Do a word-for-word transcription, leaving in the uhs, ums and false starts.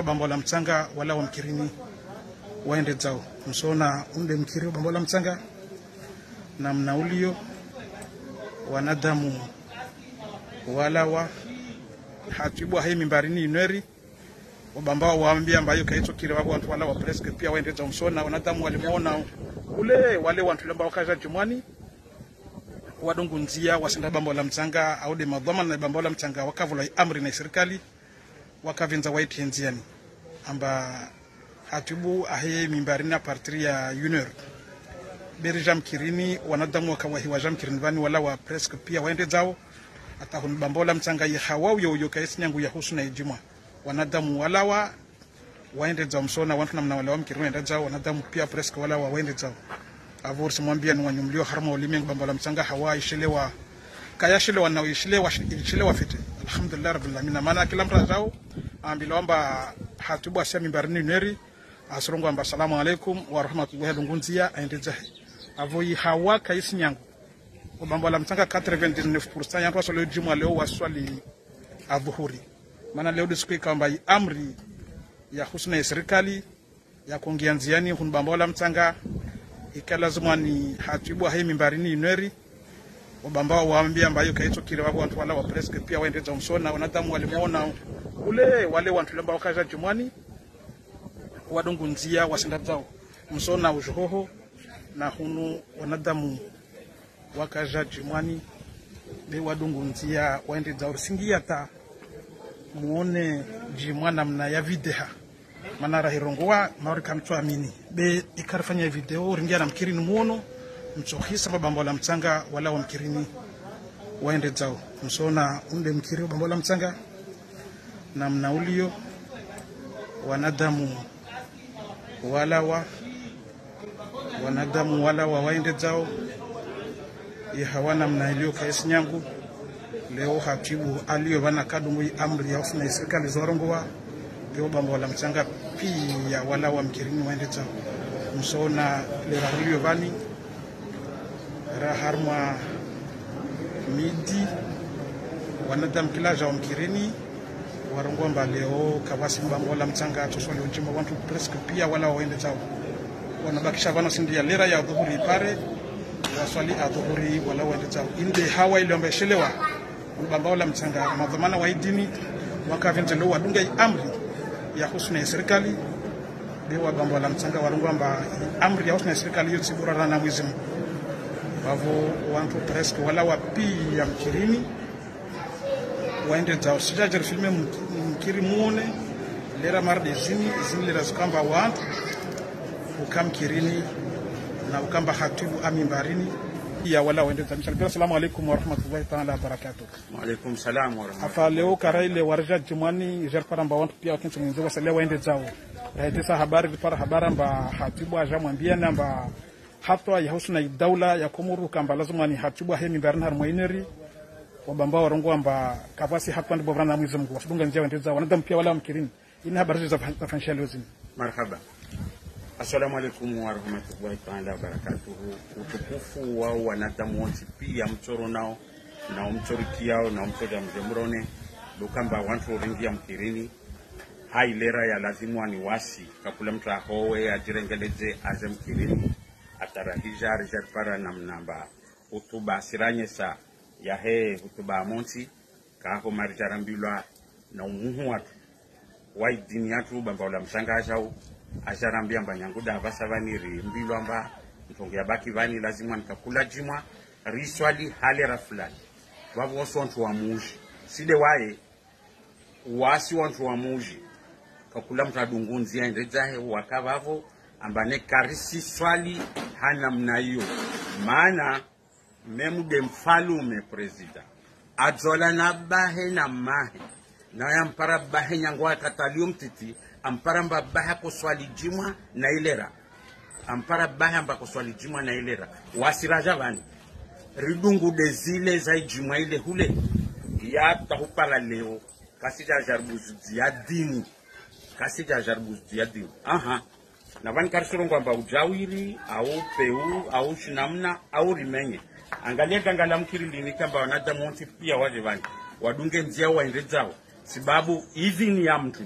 Bambao la Mtsanga walawa mkirini waendedzao. Msona unde mkiri wa Bambao la Mtsanga namna ulio, wanadamu walawa, hatwibu ahe mimbarini inweri, wabambao wambia amba iyo kaitso kiri wapvo wantru walawa presque pia waendedzao. Msona wanadamu walimwona ule, wale wantru lamba wakaja Jimwani, wadungu ndzia wasenda Bambao la Mtsanga, au de madhwamana na Bambao la Mtsanga wakavulwa amri na isirikali, wakavendza waitrie ndziani. Amba hatwibu ahe mimbarini à partir ya une heure. Be rija mkirini, wanadamu wakawahiwa ja mkirini vani walawa presque pia waendedzao. Hata hunu Bambao la Mtsanga ye hawa uyo uyo kaisi nyangu ya husu na ijimwa. Wanadamu walawa waendedzao. Msona wantru namna walawa mkirini waendedzao, wanadamu pia presque walawa waendedzao. Avo urisi mwambia ni wanyu mlio harumwa ulimengu, Bambao la Mtsanga hawa ishelewa. Kaya shelewa na ishelewa, ishelewa fete. Alhamdulillah Rabbil Alamin. Mana kila mntru ajao, ambilwa amba hatwibu asia mimbarini inweri, asirongoa amba salamu alaikum wa rahmatullahi, adungu ndzia, aendedzahe. Avo yi hawa kaisi nyangu. Wa Bambao la Mtsanga quatre-vingt-dix-neuf pour cent yantru waswali ujimwa leo waswali adhuhuri. Mana leo de siku ikao amba yi amri ya husu na isirikali ya kungia ndziani hunu Bambao la Mtsanga, ika lazima ni hatwibu ahe mimbarini inweri, wabambao wambia amba iyo kaitso kiri wapvo wantru walawa presque pia waendedzao. Msona wanadamu walimwona ule, wale wantru lamba wakaja Jimwani, wadungu ndzia wasenda dzao. Msona ujuhoho, na hunu wanadamu wakaja Jimwani, be wadungu ndzia waendedzao. Risingia hata muone Jimwa namna ya videha. Mana rahirongoa, mauri kamtsu amini. Be ika rifanya video, ringia na mkirini muono, mtsohisa amba Bambao la Mtsanga walawa mkirini waendedzao. Msona unde mkiri wa Bambao la Mtsanga namna ulio, wanadamu walawa, wanadamu walawa waendedzao. Ye hawa namna ilio kaisi nyangu. Leo hatwibu alio vana kadungu yi amri ya husu na isirikali zo warongoa. Yo Bambao la Mtsanga pia walawa mkirini waendedzao. Msona lera ilio vani, ra harumwa midi, wanadamu kila jao mkirini, warongoa amba leo kapvatsi Bambao la Mtsanga atsoswali ujimwa, wantru presque pia walawa waendedzao. Wanabakisha vano sindi ya lera ya dhuhuri ipare, waswali adhuhuri walawa waendedzao. Inde hawa ilio amba ishelewa, Bambao la Mtsanga, madhwamana wa idini, wakavendze leo wadunga yi amri ya husu na isirikali, be wa Bambao la Mtsanga warongoa amba amri ya husu na isirikali iyo tsi bora na Mwenyezi Mungu. Vavo wantru presque walawa pia mkirini waendedzao. Sija jeri filme mk-, mkiri muone, lera marde zini, zini lera zikamba wantru uka mkirini, na ukamba hatwibu ahe mimbarini, ya walawa waendedzao. Mshalipira, assalamu alaikum wa rahmatullahi ta'ala wa barakatuh. Wa alaikum salam wa rahmatullahi. Afa leo karaile warija Jimwani, jaripara amba wantru pia wakentsi mwendze wasalia waendedzao. Rahetesa habari, ripara habari amba hatwibu aja mwambia namba hatwa ya husu na idaula ya Komoro kamba lazima ni hatwibu ahe mimbarini harumwa inweri, wabambao warongoa amba kapvatsi hatwa ndipvo vana na Mwenyezi Mungu, wasudunga ndzia waendedzao, wanadamu pia walawa mkirini. Ini habari za fa-, za fanshia leo zini. Marhaba. Assalamu alaikum wa rahmatullahi ta'ala wa barakatuhu. Utukufu wa wanadamu wontsi pia mtsoro nao, na umtsorikiao, na umtsoja mje mrone, lukamba wantru uringia mkirini, ha ilera ya lazimu wani wasi, kakula mntru ahowe, ajirengeledze, aje mkirini, atarahija, arija ripara namna amba hutuba siranyesa yahe hutuba amontsi, kaho marija rambilwa na umuhu watru wa idini yatru, Bambao la Mtsanga ajao, aja rambia amba nyangu da vasa vani rimbilwa amba mtrongo ya baki vani lazima ni kakula jimwa, riswali ha lera fulani. Vavo wasi wantru wa muji. Side waye, wasi wantru wa muji. Kakula mntru adungu ndzia aendedzahe, waka vavo, amba ne karisi swali ha namna iyo. Mana, memu de mfalume prezida. Adzola na bahe na mahe. Na ya mpara bahe nyangu akatalio mtiti, ampara amba bahe akoswali jimwa na ilera. Ampara bahe amba akoswali jimwa na ilera. Wasi raja vani. Ridungu de zile za ijimwa ile hule. Ya tahupara leo. Kasija jaribu zudzi ya dini. Kasija jaribu zudzi ya dini. Aha. Na vani karisurongoa amba ujawiri, au peu, au shinamna, au rimenye. Angalia gangala mkiri lini kamba wanadamu wontsi pia waje vani. Wadunge ndzia waendedzao. Sibabu idhini ya mntru.